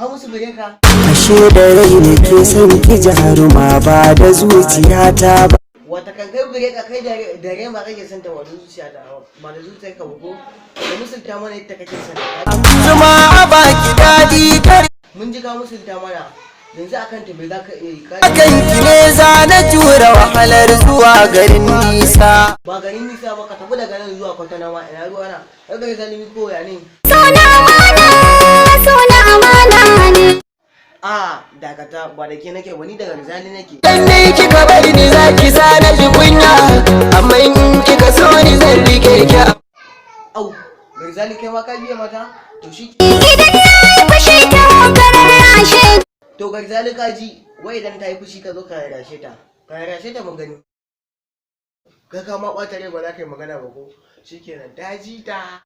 Hamisu Breaker. Ashe da rai nake son ki jaruma, ba da zuciyata ba. Wata kan kai Breaker, kai da rai ma kake son ta, ba da zuciya ta, ba da zuciyar ka ba, ko da musulta mana yadda kake son ta. Zuma a baki daɗi kar. Mun ji ka musulta mana, yanzu akan ta me za ka iya yi? Ka Akan ki ne za na jura wahalar zuwa garin nisa. Ba garin nisa ba, ka tafi daga nan zuwa Kwatana ma ina ruwa na kaga zalimi ko ya ne? Suna amana, suna amana ne. A dakata, ba da ke nake ba, ni daga Rizali nake. Dan ne kika bari ni zaki sa na ji kunya, amma in kika so ni zan rike ki. Au, Rizali, kai ma ka biya mata, to shi. Idan na yi fushi ta kararrashe. To Garzali, ka ji wai idan ta yi fushi ka zo ka rarrashe ta, ka rarrashe ta mun gani. Ka ma ɓata rai, ba za ka yi magana ba ko? Shikenan, ta ji ta.